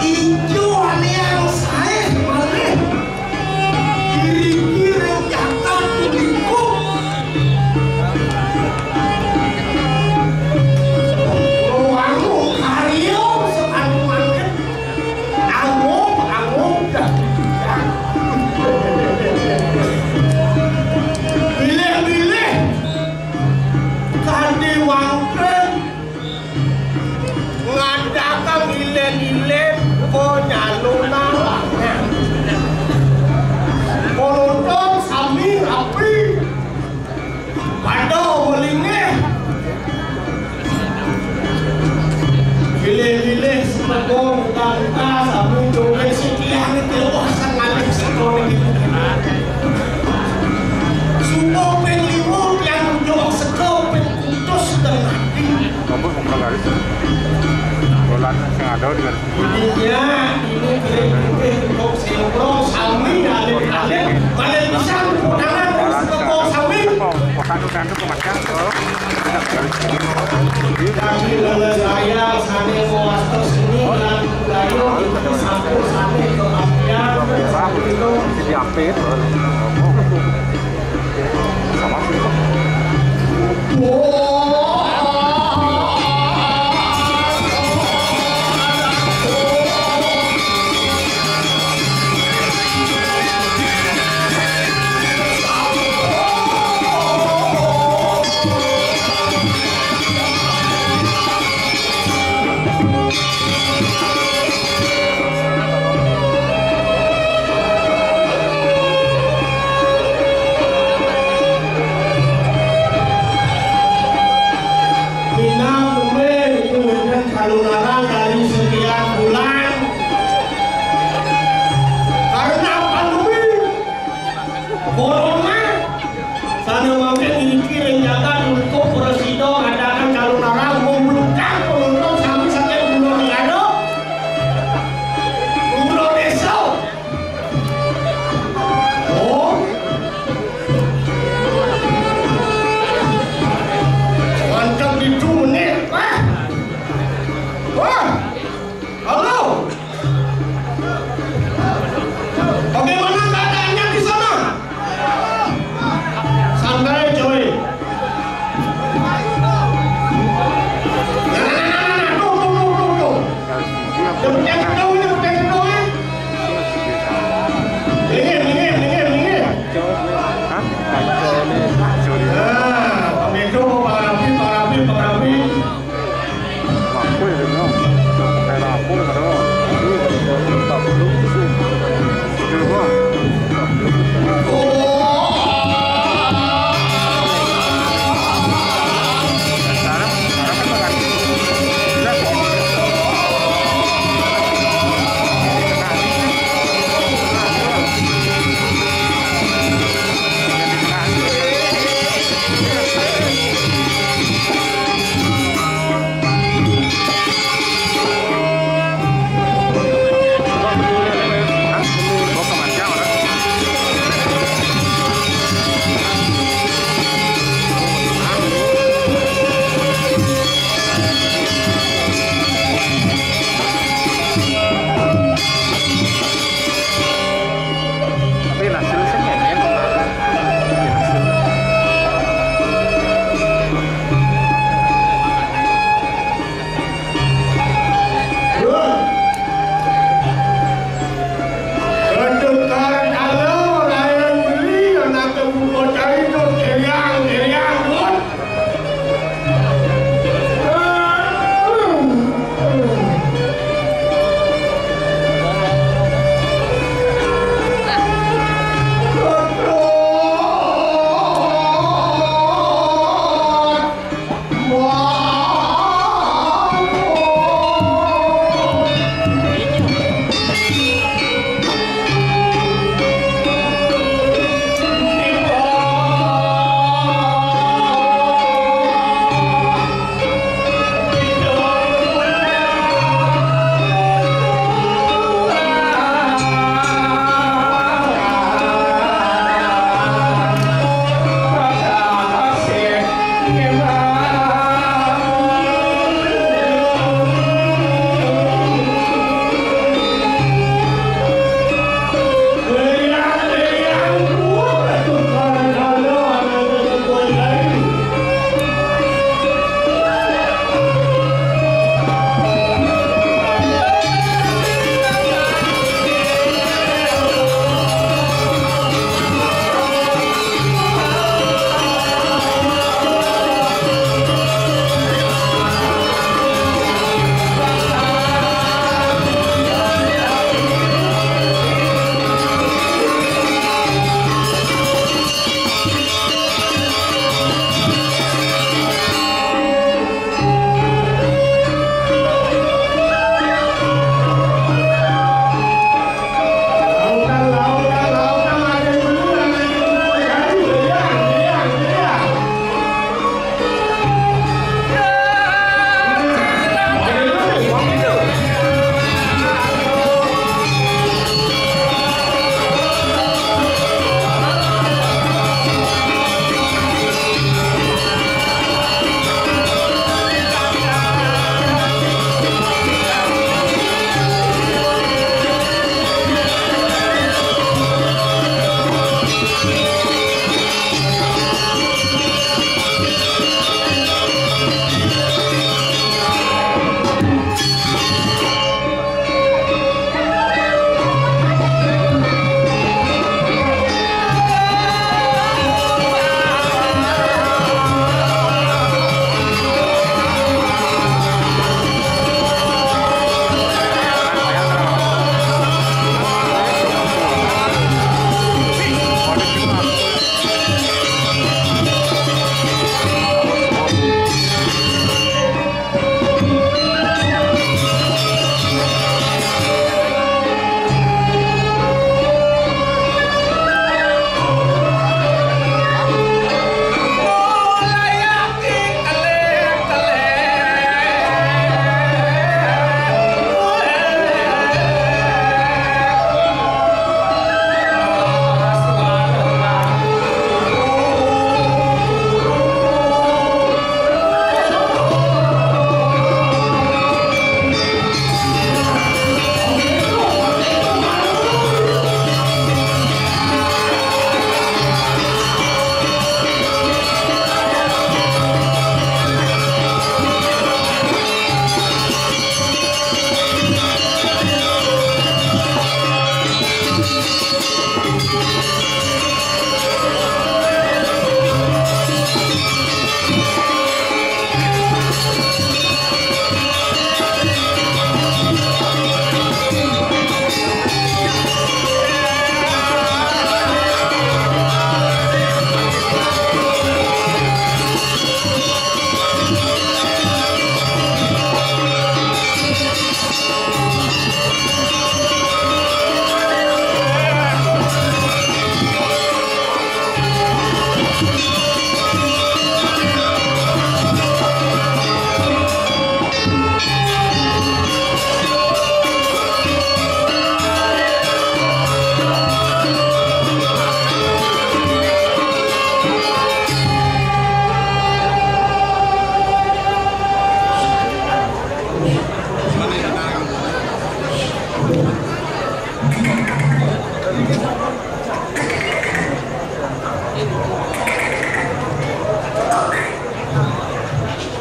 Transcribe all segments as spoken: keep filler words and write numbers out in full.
Ijo ane yang sae maneh. Kiri-kiri jagat tuliku. Ruangmu karyo seanu maneh. Angum, angum, dah. Bilih-bilih. Kadi wangken. Ngandakang ilen-ilen konyaluna lanang. Mononton sami rapi. Pada melinggih. Bilih-bilih semeton uta-uta sami joget sitiang itu wah sangalih sekone. Subuh ping lima tiang unjuk sego ping putus tengah ati. Kamu mau garis? Bulan sing ada di garis. Intinya ini kering-kering untuk sing sami alit-alit balik pisan undangan untuk sami. Kami leleh saya sami mewastos ini dan budaya itu sampun sami kebagian. Diapit. Sama sih.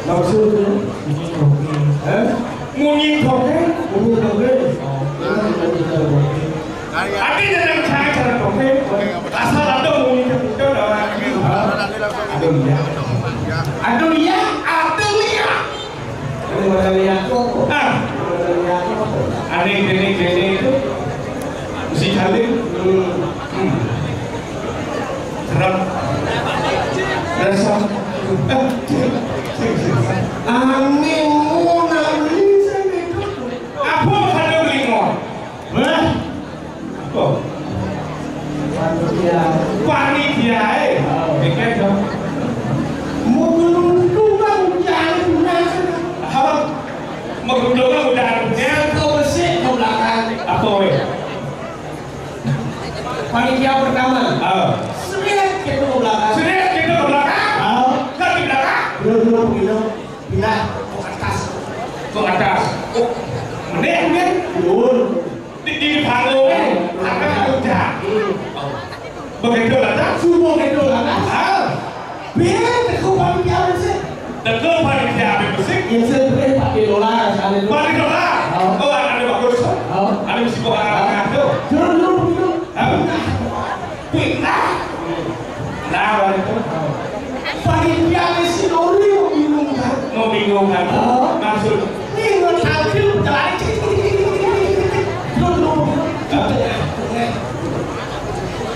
Maksudnya? Eh? Munyi togéng? Munyi togéng. Oh. Artinya yang saya cara togéng. Asal ada munyi togéng, ada iya. Ada iya, ada iya. Ada iya. Ah. Ada yang gini-gini itu. Mesti cari. Hmm. Hmm. Serem. Resep. Amin. Mau nangis. Apa ada beli mau? Hah? Apa? Panitia. Panitia, eh. Mikir dong. Mau belum tumbang, jangan. Apa? Mau belum tumbang, udah. Yang kau besik ke belakang. Apa, weh? Panitia pertama. Ah. Seret kita ke belakang. Seret kita ke belakang. Ah. Kan di belakang. Dulu, dulu, pindah. Pindah ke atas. Ke atas. Oh, mending, mending. Dulu. Di, di panggung, eh. Ada kerja. Begitu lah, tak? Subuh gitu lah, tak? Ah. Biar tekuk panitia bersih. Tekuk panitia bersih. Yang saya beri pakai dolar, sekali dolar. Pakai dolar? Oh. Oh, ada bagus. Oh. Ada mesti buat anak-anak tu. Dulu, dulu, dulu. Hah? Pindah. Nah, baru tu. Panitia mesti dulu bingung kan? Mau bingung kan? Oh. Maksud. Ini mau tampil berjalan. Dulu, dulu, dulu. Hah?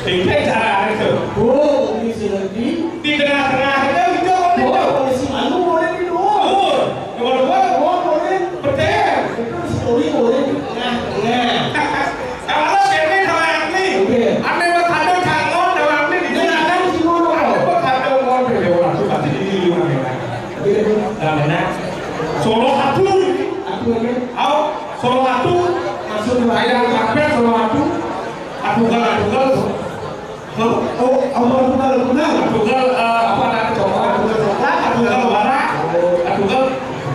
Ini cara itu. Oh, ini sinergi. Di tengah-tengah itu, itu, itu. Oh, si Manu boleh di luar. Oh, nomor dua, oh, boleh. Betul. Itu si Tori boleh di tengah-tengah. Kalau sini sama yang ini. Oke. Ane mah kado cangon sama yang ini. Ini ada si Mono. Ane mah kado ngon, beda orang. Suka sih di sini, orang. Oke. Nah, mana? Solo satu. Satu aja. Au, solo satu. Masuk. Saya sampai solo satu. Atugal, atugal. Oh, oh, apa, apa, apa? Atugal, eh, apa, ada coklat, atugal coklat, atugal warna, atugal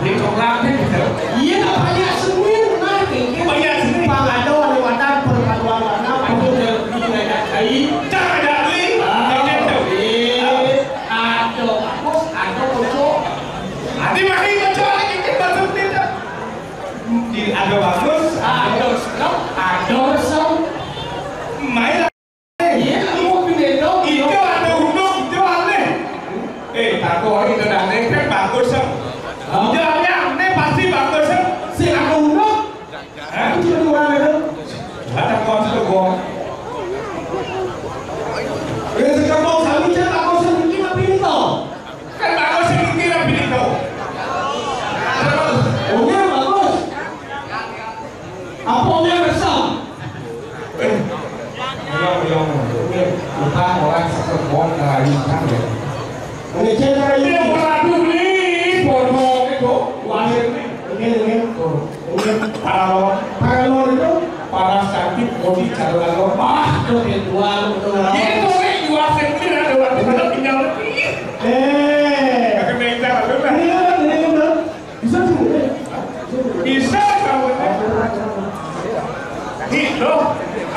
di coklat, gitu. Iya, banyak seni, nah, ini banyak seni. Pangado, ada warna, perpaduan warna, atugal di raja kai. Cara dari, ah, gitu. Iya. Ada bagus, ada kocok. Ada makin kocok lagi, kita maksudnya. Di ada bagus, ada serem, ada resem. Main Iya, kamu pindah dong. Itu ada huduk, itu aneh. Eh, tak tahu hari itu dah aneh, kan bagus, kan? Hah? Itu aneh, aneh, pasti bagus, kan? Si aku huduk. Hah? Itu cuma dua hari itu. Ada kau satu gua. Eh, sekarang mau kami cek aku sedikit tapi ini tau. Kan bagus sih, mungkin lebih tahu. Terus, oh, iya, bagus. Apa yang resam? Eh, iya, iya, iya. Kita orang sekerbon dari sana, ya. Ini cek dari ini. Dia pernah beli, bodoh itu. Wah, ini. Ini, ini. Tuh. Paralon. Paralon itu paras cantik, body cara lalon. Wah, itu ritual, betul. Itu nih, dua senti ada waktu kita tinggal. Eh. Kagak beda, betul. Iya, iya, iya. Bisa tuh. Bisa kalau gitu.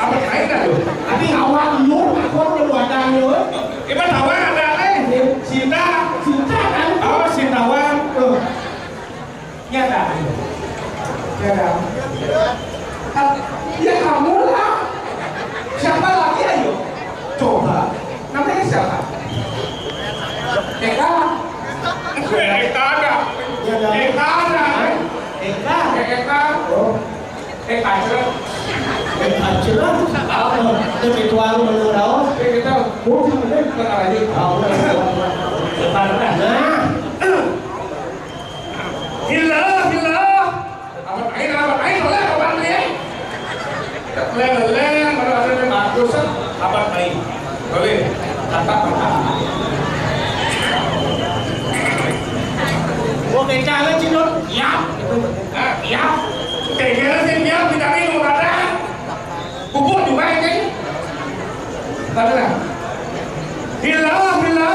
Apa lain dah tuh? Tapi awak lu, aku lu ada lu. Ibu tahu ada apa? Cinta. Cinta kan? Oh, cintawan. Tuh. Ya dah. Ya dah. Ya kamu lah. Siapa lagi, ayo? Ritual menurut. Oke, kita bukan lagi. Nah. Hila, hila. Apa main, apa main, boleh apa main? Leng, leng, mana ada yang bagus, apa main? Boleh. Kata, kata. Oke, jangan, Cino. Ya. Ah, ya. Oke, kira sih, ya, kita ini mau ada. Pupuk juga ini. Tapi nah. Hila, hila.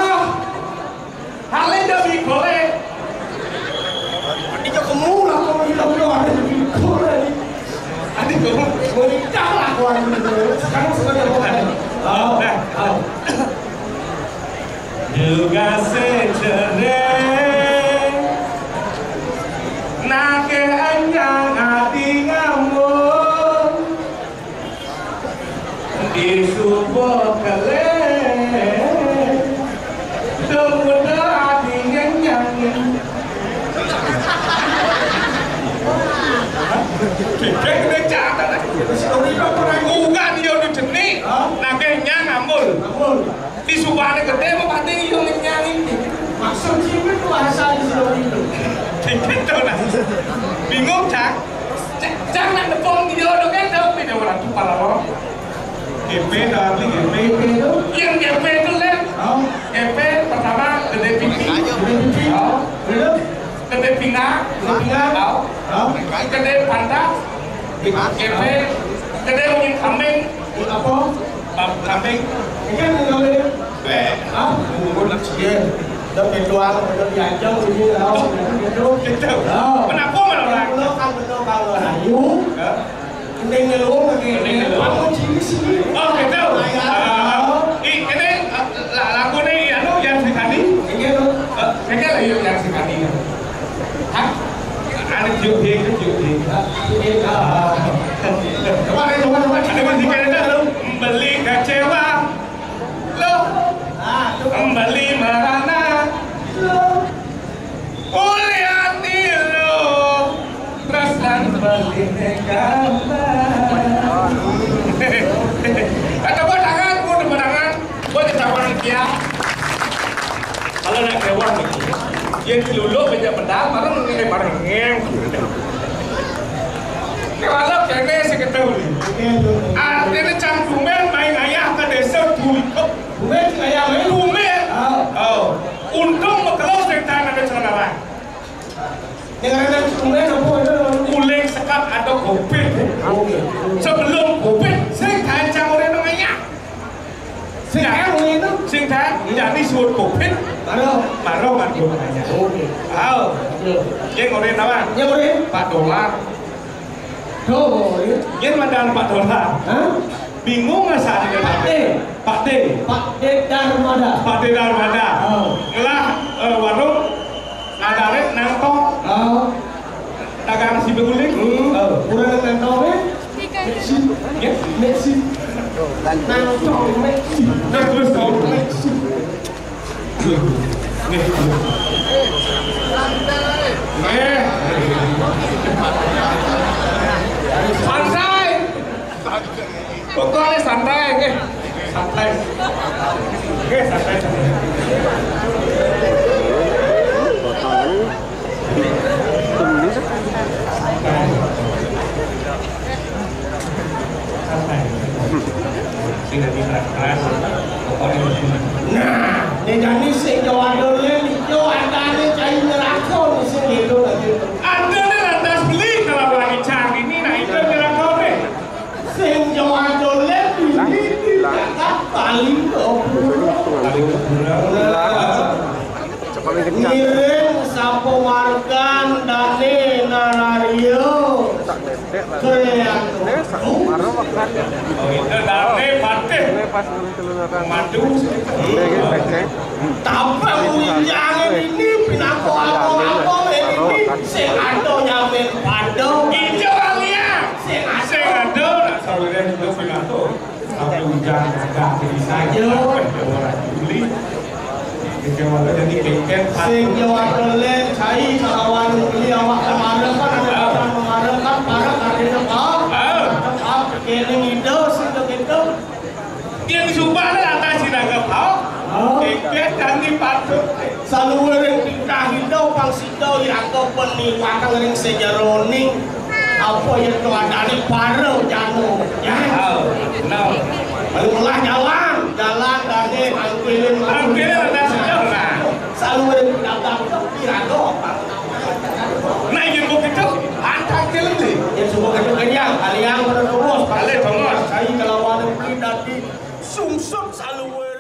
Hale demi kole. Adi ka kamu lah, kamu hila, kamu ada demi kole. Adi ka kamu menikah lah, kawan. Sekarang sebagai apa? Oh, oh. Juga seceré. Nake anyang adi ngambung. Di subuh kelé, tunggu doa dingin nyangin. Kikek udah catat. Bukan dia udah jenik. Hah? Nake nyang ambul. Ambul. Di subane gedé apa pati yo nyangin. Maksud sih itu bahasa di sini. Kikek tuh nah. Bingung, Cak? Cak, Cak nak nepung dia udah kan tahu beda orang tuh pala orang. G P, tapi G P itu. Yang G P itu, Lem. Oh. G P pertama gedé pipi. Gedé pipi. Oh. Terus? Gedé pinggang. Gedé pinggang. Oh. Oh. Gedé pantat. G P. Gedé ungin kambing. Apa? Kambing. Ikan yang kambing. Hah? Bubur nak sih. Udah petuang, udah diajak, udah tahu, gitu. Gitu. Tahu. Kenapa malah orang? Kalau kan, kalau rayu, Hah? Mending ngelung lagi. Mending ngelung. Bangun sini, sini. Oh, gitu. Ayo. Ah, ih, ini, ah, la-, lagu nih, anu, yang si Kani. Ini tuh. Eh, ini lah, yuk, yang si Kani. Hah? Ada Juk Hik, Juk Hik. Ini, ah. Coba, coba, coba. Ada masih kena lu. Beli kecewa. Lo. Ah, tuh. Beli merana. Lo. Ulian ilo, terus lan beliné gambar. Kata buat tangan, buat tangan, buat tangan dia. Kalau nak kewan nih, dia diluluk banyak benda, bareng ini bareng ngeng. Kalau kene sing ketemu nih. Artinya cangkumen main ayah ke desa Bulikep. Bumen sing ayah main? Bumen. Ah. Oh. Untung makelo sing tahan ada celana. Ning arane bumen apa itu? Uling sekap ada covid. Oke. Sebelum covid, sing tahan cangkure nang ayah. Sing tahan itu? Sing tahan, jadi suut covid. Maro. Maro kan gue nanya. Oke. Oh. Oke. Yang ngore nawa? Yang ngore? Pak Dolar. Tuh, ya. Yen mandan Pak Dolar. Hah? Bingung nggak saat ini? Pak D. Pak D. Pak D Darmada. Pak D Darmada. Oh. Ngelah, eh, warung, ngadaret nangkong. Oh. Dagang si beguling. Hmm. Oh. Kurang nangkong, eh? Meksi. Ya? Meksi. Nangkong, meksi. Nah, terus tahu. Meksi. Nggih. Nggih. Santai. Pokoknya santai, nggih. Santai. Nggih, santai, santai. Sing dadi keras-keras, pokoknya. Nah, nek jane sing yo adole, yo adane cai neraka sing gitu lagi. Adole lantas beli kalau lagi cari ini, nah itu nerakane. Sing yo adole beli di Jakarta paling ke Pura. Paling ke Pura. Ngiring sapa margan dane narario. Krean. Oh, itu dane patih. Madu. Tabang ujangan ini pinaka apa-apa ini sing ada nyamen pada. Ijo kalian. Sing ada. Sing ada, nak sawire itu pinaka. Tapi ujar agak jadi saja, orang juli. Kecewa jadi kengken. Sing Jawa Tengah, cai kawan beli awak kemarin kan ada orang mengharapkan para karena kau. Ah. Tetap keliling itu, sing begitu. Dadi patut. Saluwiring titah Ida pang sida iraga paniwakan ring sajeroning apa yen to adane para jana. Ya. Oh, no. Lalu melah jalan, jalan dane angkilin. Angkilin ada sejauh, nah. Saluwiring titah iraga pang. Nah, yen begitu, angkat kali. Ya, semua kena kenyang, aliang pada terus. Alih, terus. Saya kelawan beli dadi sungsut saluwiring.